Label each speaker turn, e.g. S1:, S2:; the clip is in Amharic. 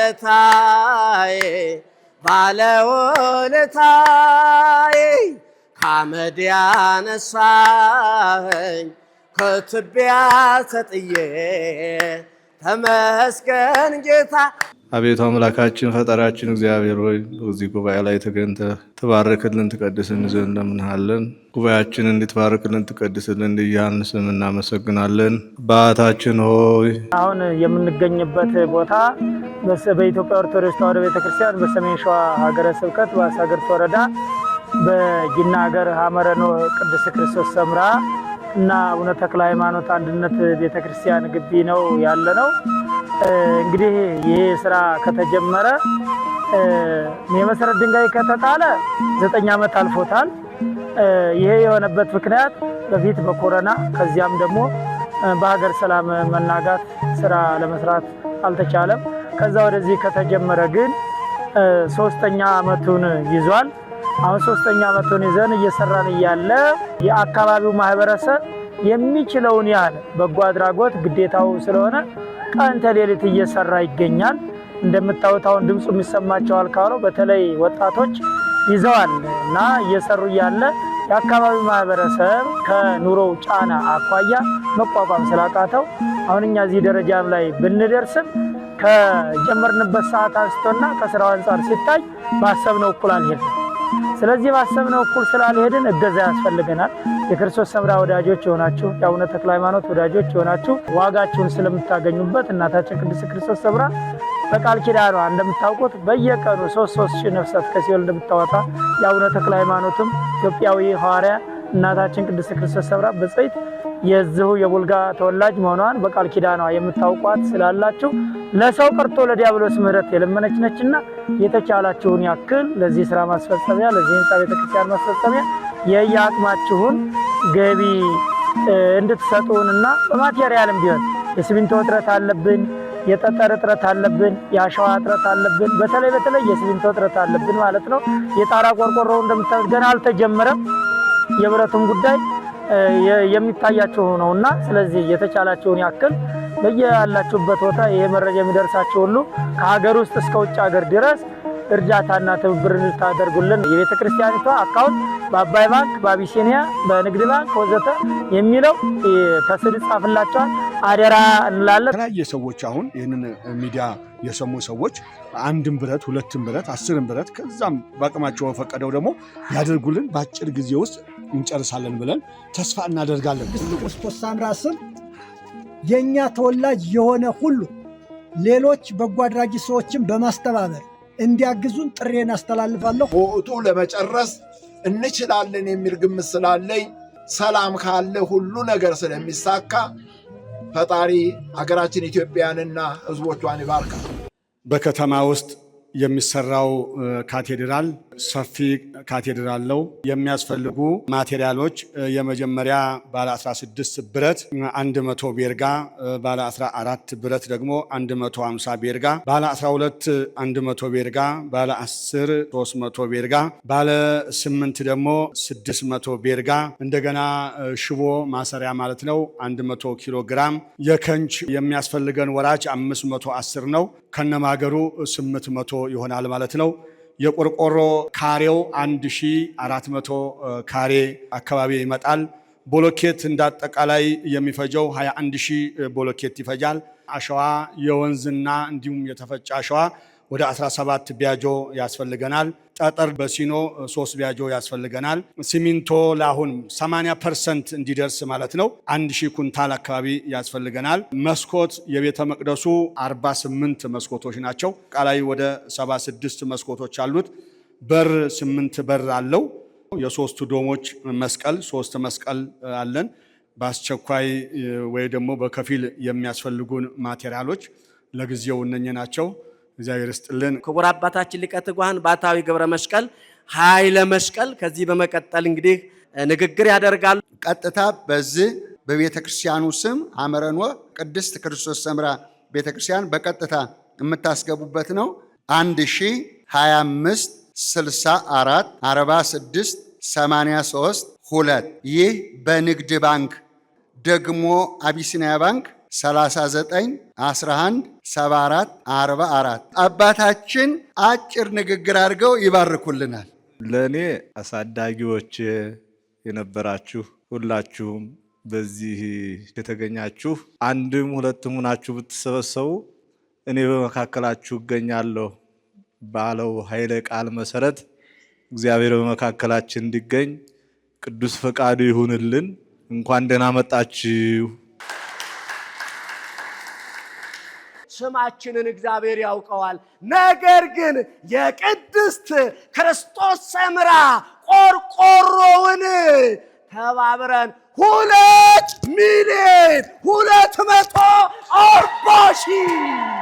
S1: ባለውለታዬ ባለውለታዬ ከአመድ ያነሳኸኝ ከትቢያ ተጥዬ ተመስገን ጌታ።
S2: አቤቱ አምላካችን ፈጣሪያችን እግዚአብሔር ሆይ፣ በዚህ ጉባኤ ላይ ተገኝተህ ትባርክልን ትቀድስልን ዘንድ እንለምንሃለን። ጉባኤያችንን እንድትባርክልን ትቀድስልን እያልን ስም እናመሰግናለን። አባታችን ሆይ፣
S3: አሁን የምንገኝበት ቦታ በኢትዮጵያ ኦርቶዶክስ ተዋሕዶ ቤተክርስቲያን በሰሜን ሸዋ ሀገረ ስብከት በአሳግርት ወረዳ በጊና ሀገር ሐመረ ኖህ ቅድስት ክርስቶስ ሰምራ እና አቡነ ተክለ ሃይማኖት አንድነት ቤተክርስቲያን ግቢ ነው ያለ ነው። እንግዲህ ይሄ ስራ ከተጀመረ፣ የመሰረት ድንጋይ ከተጣለ 9 ዓመት አልፎታል። ይሄ የሆነበት ምክንያት በፊት በኮረና፣ ከዚያም ደግሞ በሀገር ሰላም መናጋት ስራ ለመስራት አልተቻለም። ከዛ ወደዚህ ከተጀመረ ግን ሶስተኛ ዓመቱን ይዟል። አሁን ሶስተኛ ዓመቱን ይዘን እየሰራን እያለ የአካባቢው ማህበረሰብ የሚችለውን ያህል በጎ አድራጎት ግዴታው ስለሆነ ቀን ተሌሊት እየሰራ ይገኛል። እንደምታዩት አሁን ድምፁ የሚሰማቸዋል ካለው በተለይ ወጣቶች ይዘዋል እና እየሰሩ እያለ የአካባቢው ማህበረሰብ ከኑሮው ጫና አኳያ መቋቋም ስላቃተው አሁን እኛ እዚህ ደረጃም ላይ ብንደርስም ከጀመርንበት ሰዓት አንስቶና ከስራው አንጻር ሲታይ ባሰብነው እኩል አልሄድንም። ስለዚህ ባሰብነው እኩል ስላልሄድን እገዛ ያስፈልገናል። የክርስቶስ ሰምራ ወዳጆች የሆናችሁ፣ የአቡነ ተክለ ሃይማኖት ወዳጆች የሆናችሁ ዋጋችሁን ስለምታገኙበት፣ እናታችን ቅድስት ክርስቶስ ሰምራ በቃል ኪዳኗ እንደምታውቁት በየቀኑ 3 3 ሺህ ነፍሳት ከሲኦል እንደምታወጣ፣ የአቡነ ተክለ ሃይማኖትም ኢትዮጵያዊ ሐዋርያ እናታችን ቅድስት ክርስቶስ ሰምራ ብጽዕት የዚሁ የቡልጋ ተወላጅ መሆኗን በቃል ኪዳኗ የምታውቋት ስላላችሁ፣ ለሰው ቀርቶ ለዲያብሎስ ምሕረት የለመነች ነችና፣ የተቻላችሁን ያክል ለዚህ ስራ ማስፈጸሚያ፣ ለዚህ ህንፃ ቤተክርስቲያን ማስፈጸሚያ የየአቅማችሁን ገቢ እንድትሰጡንና በማቴሪያልም ቢሆን የሲሚንቶ እጥረት አለብን፣ የጠጠር እጥረት አለብን፣ የአሸዋ እጥረት አለብን። በተለይ በተለይ የሲሚንቶ እጥረት አለብን ማለት ነው። የጣራ ቆርቆሮ እንደምታዩት ገና አልተጀመረም። የብረቱን ጉዳይ የሚታያችሁ ነውና፣ ስለዚህ የተቻላችሁን ያክል በየያላችሁበት ቦታ ይሄ መረጃ የሚደርሳችሁ ሁሉ ከሀገር ውስጥ እስከ ውጭ ሀገር ድረስ እርዳታና ትብብር እንድታደርጉልን የቤተ ክርስቲያኒቷ አካውንት በአባይ ባንክ፣ በአቢሲኒያ፣ በንግድ ባንክ ወዘተ የሚለው ከስር ይጻፍላቸዋል። አደራ እንላለን።
S4: የተለያየ ሰዎች፣ አሁን ይህንን ሚዲያ የሰሙ ሰዎች አንድም ብረት፣ ሁለትም ብረት፣ 10ም ብረት፣ ከዛም በአቅማቸው በፈቀደው ደግሞ ያደርጉልን፣ በአጭር ጊዜ ውስጥ እንጨርሳለን ብለን ተስፋ እናደርጋለን።
S5: ክርስቶስ ሳምራ ስም የእኛ ተወላጅ የሆነ ሁሉ ሌሎች በጎ አድራጊ ሰዎችን በማስተባበር እንዲያግዙን ጥሪዬን አስተላልፋለሁ።
S6: በወቅቱ ለመጨረስ እንችላለን የሚል ግምት ስላለኝ፣ ሰላም ካለ ሁሉ ነገር ስለሚሳካ፣ ፈጣሪ ሀገራችን ኢትዮጵያንና ሕዝቦቿን ይባርካል።
S4: በከተማ ውስጥ የሚሰራው ካቴድራል ሰፊ ካቴድራል ነው። የሚያስፈልጉ ማቴሪያሎች የመጀመሪያ ባለ 16 ብረት 100 ቤርጋ፣ ባለ 14 ብረት ደግሞ 150 ቤርጋ፣ ባለ 12 100 ቤርጋ፣ ባለ 10 300 ቤርጋ፣ ባለ 8 ደግሞ 600 ቤርጋ፣ እንደገና ሽቦ ማሰሪያ ማለት ነው 100 ኪሎ ግራም፣ የከንች የሚያስፈልገን ወራጅ 510 ነው። ከነማገሩ 800 ይሆናል ማለት ነው። የቆርቆሮ ካሬው 1400 ካሬ አካባቢ ይመጣል። ቦሎኬት እንዳጠቃላይ የሚፈጀው 21,000 ቦሎኬት ይፈጃል። አሸዋ፣ የወንዝና እንዲሁም የተፈጨ አሸዋ ወደ 17 ቢያጆ ያስፈልገናል። ጠጠር በሲኖ 3 ቢያጆ ያስፈልገናል። ሲሚንቶ ለአሁን 80% እንዲደርስ ማለት ነው 1000 ኩንታል አካባቢ ያስፈልገናል። መስኮት የቤተ መቅደሱ 48 መስኮቶች ናቸው። ቃላይ ወደ 76 መስኮቶች አሉት። በር 8 በር አለው። የሶስቱ ዶሞች መስቀል ሶስት መስቀል አለን። በአስቸኳይ ወይ ደግሞ በከፊል የሚያስፈልጉን ማቴሪያሎች ለጊዜው እነኚህ ናቸው። እግዚአብሔር ይስጥልን።
S1: ክቡር አባታችን ሊቀ ትጉሃን ባታዊ ገብረ መስቀል ኃይለ መስቀል ከዚህ በመቀጠል እንግዲህ ንግግር ያደርጋሉ።
S7: ቀጥታ በዚህ በቤተ ክርስቲያኑ ስም ሐመረ ኖህ ቅድስት ክርስቶስ ሰምራ ቤተ ክርስቲያን በቀጥታ የምታስገቡበት ነው። 1025 64 46 83 2። ይህ በንግድ ባንክ ደግሞ አቢሲኒያ ባንክ 39 11 74 44። አባታችን አጭር ንግግር አድርገው ይባርኩልናል።
S2: ለእኔ አሳዳጊዎች የነበራችሁ ሁላችሁም በዚህ የተገኛችሁ አንድም ሁለትም ሆናችሁ ብትሰበሰቡ እኔ በመካከላችሁ እገኛለሁ ባለው ኃይለ ቃል መሰረት እግዚአብሔር በመካከላችን እንዲገኝ ቅዱስ ፈቃዱ ይሁንልን። እንኳን ደህና መጣችሁ።
S1: ስማችንን እግዚአብሔር ያውቀዋል። ነገር ግን የቅድስት ክርስቶስ ሰምራ ቆርቆሮውን ተባብረን 2,240,000።